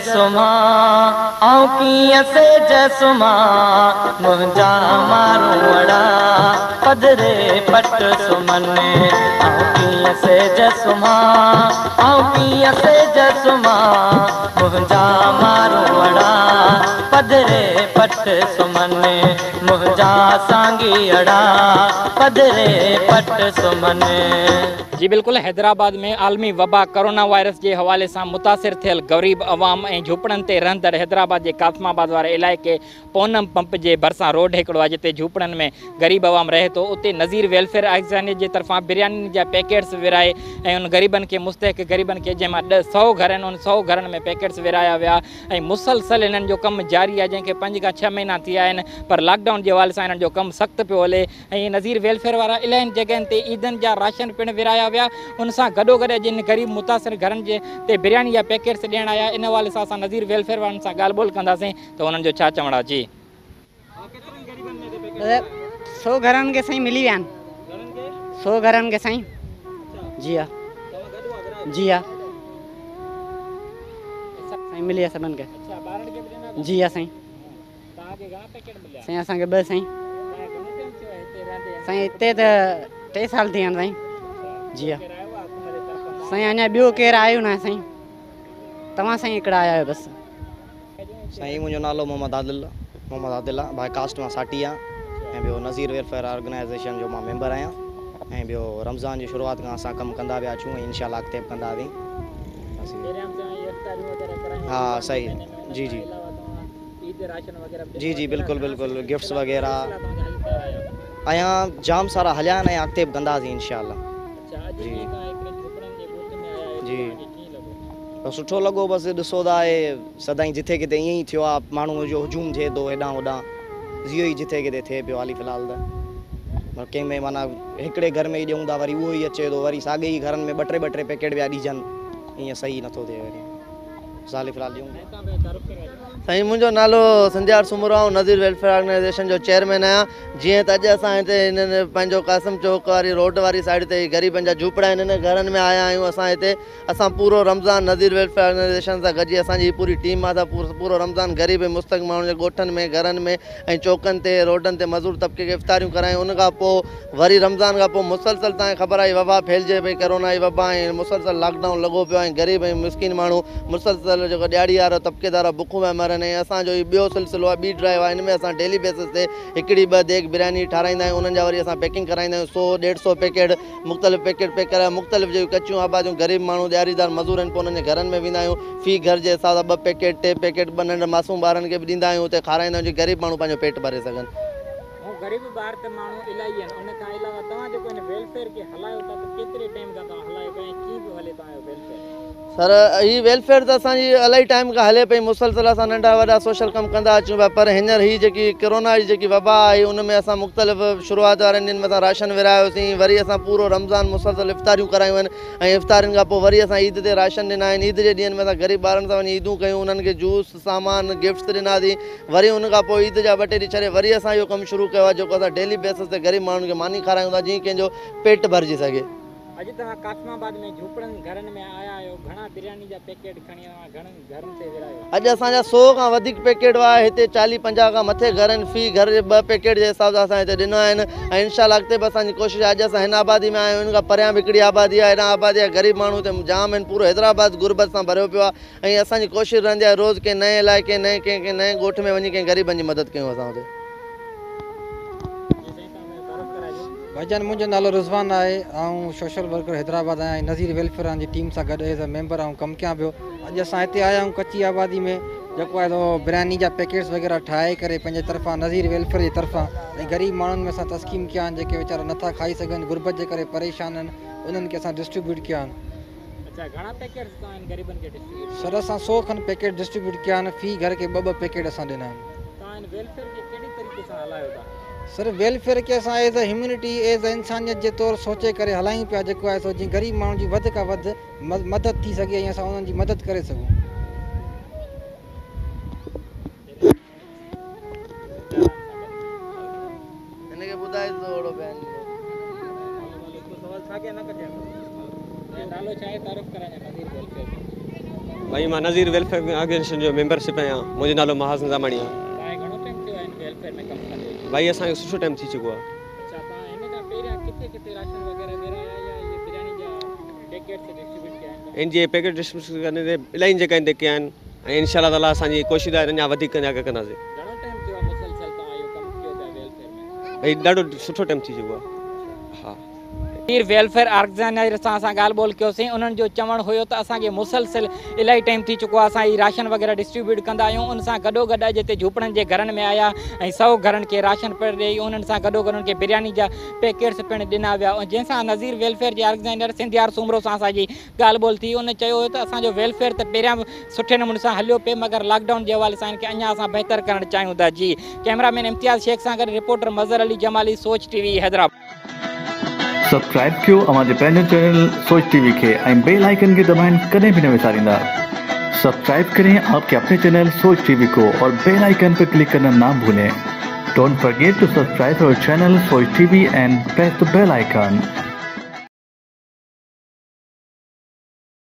سمهان، آئون ڪيئن سيج سمهان، منهنجا ماروئڙا پڌري پٽ سمهن. آئون ڪيئن سيج سمهان، آئون ڪيئن سيج سمهان، منهنجا ماروئڙا پڌري پٽ سمهن. منهنجا سانگيئڙا پڌري پٽ سمهن. جي بلڪل، حيدرآباد ۾ عالمي وبا ڪورونا وائرس جي حوالي سان متاثر ٿيل غريب عوام ۽ جهوپڙن تي رهندڙ حيدرآباد جي قاسم آباد واري علائقي پونم پمپ جي ڀرسان روڊ هڪڙو آهي، جتي جهوپڙن ۾ غريب عوام رهي ٿو، اتي نظير ويلفيئر آرگنائيزيشن جي طرفان بريانين جا پيڪيٽس ورهائي ۽ ان غريبن کي، مستحق غريبن کي، جنهن مان 100 گهر آهن، ان 100 گهرن ۾ پيڪيٽس ورهايا ويا ۽ مسلسل انهن جو ڪم جاري آهي، جنهن کي 5 کان 6 مهينا ٿي ويا آهن، پر لاڪ ڊائون جي حوالي سان انهن جو ڪم سخت پيو هلي. ۽ نظير ويلفيئر وارا الاهين جڳهين تي عيدن جا راشن پڻ ورهايا ويا. ان سان گڏوگڏ اڄ ان غريب متاثر گهرن جي تي برياني جا پيڪيٽس ڏيڻ آيا. ان حوالي سان اسان نظير ويلفيئر وارن سان ڳالهه ٻولهه ڪنداسين ته انهن جو ڇا چوڻ آهي. جي 100 گهرن کي سائين ملي ويا آهن، 100 گهرن کي سائين. جي ها، جي ها سائين، ملي ويا سڀن کي. جي ها سائين. سائين اسان کي 2 سائين. سائين هتي ته 3 سال ٿي ويا آهن سائين. جي ها سائين، اڃا ٻيو ڪير آيو نه آهي سائين، توهان سائين هڪڙا آيا آهيو بس. سائين منهنجو نالو محمد عادل، محمد عادل آهي، باء ڪاسٽ مان ساٽي آهيان ۽ ٻيو نظير ويلفيئر آرگنائيزيشن جو مان ميمبر آهيان ۽ ٻيو رمضان جي شروعات کان اسان ڪم ڪندا پيا اچون ۽ انشاء الله اڳتي به ڪنداسين. ها صحيح، جي جي جي جي بلڪل بلڪل، گفٽس وغيره ايا جام سارا هليا آهن ۽ اڳتي به ڪنداسين انشاء الله. جي جي سٺو لڳو، بس ڏسو ته آهي سدائين جٿي ڪٿي ائين ئي ٿيو آهي، ماڻهو جو هجوم ٿئي ٿو هيڏانهن هوڏانهن، اهو ئي جٿي ڪٿي ٿئي پيو حالي في الحال ته ڪنهن ۾ معنيٰ هڪڙي گهر ۾ ئي ڏيون ٿا، وري اهو ئي اچي ٿو، وري ساڳي ئي گهرن ۾ ٻه ٽي ٻه ٽي پيڪيٽ پيا ڏجن، ائين صحيح نٿو ٿئي. وري حالي في الحال ڏيون. سائين منهنجو نالو سنڌيار سومرو، آئون نظير ويلفيئر آرگنائيزيشن جو چيئرمين آهيان. جيئن ته اڄ اسان هتي هنن پنهنجو قاسم چوڪ واري روڊ واري سائيڊ تي غريبن جا جهوپڙا آهن، هن گهرن ۾ آيا آهيون. اسان هتي اسان پورو رمضان نظير ويلفيئر آرگنائيزيشن سان گڏجي، اسان جي هي پوري ٽيم آهي، اسان پورو رمضان غريب ۽ مستحق ماڻهن جي ڳوٺن ۾، گهرن ۾ ۽ چوڪن تي، روڊن تي مزور طبقي کي افطاريون ڪرايون. ان کان پوء وري رمضان کان پوء مسلسل توهان کي خبر آهي وبا ڦهلجي پئي، ڪرونا جي وبا، ۽ مسلسل لاڪ ڊائون لڳو پيو آهي ۽ غريب ۽ مسڪين ماڻهو مسلسل جيڪو ڏياڙي وارو طبقيدار بکون پيا مرن. ۽ اسان جو هي ٻيو سلسلو آهي، ٻي ڊرائيو آهي، ان ۾ اسان ڊيلي بيسس تي هڪڙي ٻه ديڳ برياني ٺاراهيندا آهيون، انهن جا وري اسان پيڪنگ ڪرائيندا آهيون، 100 150 پيڪيٽ مختلف پيڪيٽ پيڪ ڪرائي مختلف جيڪي ڪچيون آباديون، غريب ماڻهو، ڏياريدار مزور آهن، پوء انهن جي گهرن ۾ ويندا آهيون، في گهر جي حساب سان ٻه پيڪيٽ، ٽي پيڪيٽ ٻه ننڍن معصوم ٻارن کي به ڏيندا آهيون، اتي کارائيندا آهيون جيئن غريب ماڻهو پنهنجو پيٽ ڀري سگهن. غريب ٻار ته ماڻهو الاهي آهن، ان کان علاوه توهان جيڪو هن ويلفيئر کي هلايو ٿا ته ڪيتري ٽائيم کان توهان هلايو پيا ۽ ڪيئن پيو هلي توهان جو ويلفيئر؟ سر هي ويلفيئر ته اسان جي الاهي ٽائيم کان هلي پئي، مسلسل اسان ننڍا وڏا سوشل ڪم ڪندا اچون پيا، پر هينئر هي جيڪي ڪرونا جي جيڪي وبا آئي ان ۾ اسان مختلف شروعات وارن ڏينهن ۾ اسان راشن ورهايوسين، وري اسان پورو رمضان مسلسل افطاريون ڪرايون آهن ۽ افطارين کان پوء وري اسان عيد تي راشن ڏنا آهن. عيد جي ڏينهن ۾ اسان غريب ٻارن سان وڃي عيدون ڪيون، انهن کي جوس، سامان، گفٽس ڏناسين. وري ان کان پوء عيد جا ٻه ٽي ڏينهن ڇڏي وري اسان اهو ڪم شروع ڪيو آهي، جيڪو اسان ڊيلي بيسس تي غريب ماڻهن کي ماني کارايون ٿا جيئن ڪنهن جو پيٽ ڀرجي سگهي. اڄ توهان قاسم آباد ۾ جهوپڙن گهرن ۾ آيا آهيو، گهڻا برياني جا پيڪيٽ کڻي اوهان گهڻن گهرن تي ورهايو؟ اڄ اسان جا 100 کان وڌيڪ پيڪيٽ هئا، هتي 40 50 کان مٿي گهر آهن، في گهر جي ٻه پيڪيٽ جي حساب سان اسان هتي ڏنا آهن ۽ انشاء الله اڳتي به اسان جي ڪوشش آهي. اڄ اسان هن آبادي ۾ آيا آهيون، ان کان پريان به هڪڙي آبادي آهي، هيڏانهن آبادي آهي، غريب ماڻهو هتي جام آهن، پورو حيدرآباد غربت سان ڀريو پيو آهي ۽ اسان جي ڪوشش رهندي آهي روز ڪنهن نئين علائقي، نئين ڪنهن ڪنهن نئين ڳوٺ ۾ وڃي ڪنهن غريبن جي مدد ڪيون اسان اتي. ڀائيجان منهنجو نالو رضوان آهي، آئون سوشل ورڪر حيدرآباد آهيان ۽ نظير ويلفيئر جي ٽيم سان گڏ ايز اي ميمبر آئون ڪم ڪيان پيو. اڄ اسان هتي آيا آهيون ڪچي آبادي ۾ جيڪو آهي سو برياني جا پيڪيٽس وغيره ٺاهي ڪري پنهنجي طرفان نظير ويلفيئر جي طرفان ۽ غريب ماڻهن ۾ اسان تسقيم ڪيا آهن، جيڪي ويچارا نٿا کائي سگهن، غربت جي ڪري پريشان آهن، انهن کي اسان ڊسٽريبيوٽ ڪيا آهن. اڇا گهڻا پيڪيٽس توهان هن غريبن کي ڊسٽريبيوٽ سر اسان 100 کن پيڪيٽ ڊسٽريبيوٽ ڪيا آهن، في گهر کي ٻه ٻه پيڪيٽ اسان ڏنا آهن. توهان هن ويلفيئر کي ڪهڙي طريقي سان هلايو ٿا؟ سر ويلفيئر کي اسان as a humanity, as a انسانيت جي طور سوچي ڪري هلايون پيا، جيڪو آهي سو جيئن غريب ماڻهن جي وڌ کان وڌ مدد ٿي سگهي ۽ اسان انهن جي مدد ڪري سگهون. هن کي ٻڌائي ٿو اهڙو بيان ڏيندو. نالو ڇا آهي؟ تعارف ڪرائجان نظير ويلفيئر جو. ڀائي مان نذير ويلفيئر آرگنائيزيشن جو ميمبرشپ آهيان. منهنجو نالو مهاز نظاماڻي آهي. توهان کي گهڻو ٽائيم ٿيو آهي هن ويلفيئر ۾ ڪم ڪندي؟ ڀائي اسان کي سٺو ٽائيم ٿي چڪو آهي. اڇا، توهان هن کان پهريان ڪٿي ڪٿي راشن وغيره ورهايا يا اهي برياني جا پيڪيٽس ڊسٽريبيوٽ ڪيا آهن؟ ان جي پيڪيٽ ڊسٽريبيوٽ ڪندي الاهي جڳهين تي ڪيا آهن ۽ انشاء الله تعالٰي اسان جي ڪوشش آهي اڃا وڌيڪ ڪنداسين. گهڻو ٽائيم ٿيو آهي مسلسل توهان اهو ڪم ڪيو پيا ويلفيئر ۾؟ ڀائي ڏاڍو سٺو ٽائيم ٿي چڪو آهي. ها، پير ويلفيئر آرگنائيزر سان اسان ڳالهه ٻولهه ڪيوسين. انهن جو چوڻ هيو ته اسان کي مسلسل الاهي ٽائيم ٿي چڪو آهي، اسان هي راشن وغيره ڊسٽريبيوٽ ڪندا آهيون. ان سان گڏو گڏ اڄ هتي جهوپڙن جي گهرن ۾ آيا ۽ 100 گهرن کي راشن پڻ ڏئي انهن سان گڏو گڏ انهن کي برياني جا پيڪيٽس پڻ ڏنا ويا. جنهن سان نذير ويلفيئر جي آرگنائيزر سنڌيار سومرو سان اسان جي ڳالهه ٻولهه ٿي، ان چيو هيو ته اسان جو ويلفيئر ته پهريان به سٺي نموني سان هليو پئي، مگر لاڪ ڊائون جي حوالي سان ان کي اڃا اسان بهتر ڪرڻ چاهيون ٿا. جي ڪئميرا مين امتياز شيخ سان گڏ reporter Mazhar Ali Jamali, Soch T V, Hyderabad. Subscribe ڪيو اوهان جي پنهنجو چينل سوچ ٽي وي کي ۽ بيل آئيڪن کي دٻائڻ ڪڏهن به نه وساريندا. سبسڪرائب ڪرين آپ ڪي اپني چينل سوچ ٽي وي ڪو اور بيل آئيڪن پي ڪلڪ ڪرنا نا ڀولين. Don't forget to subscribe our channel Soch T V and press the bell icon.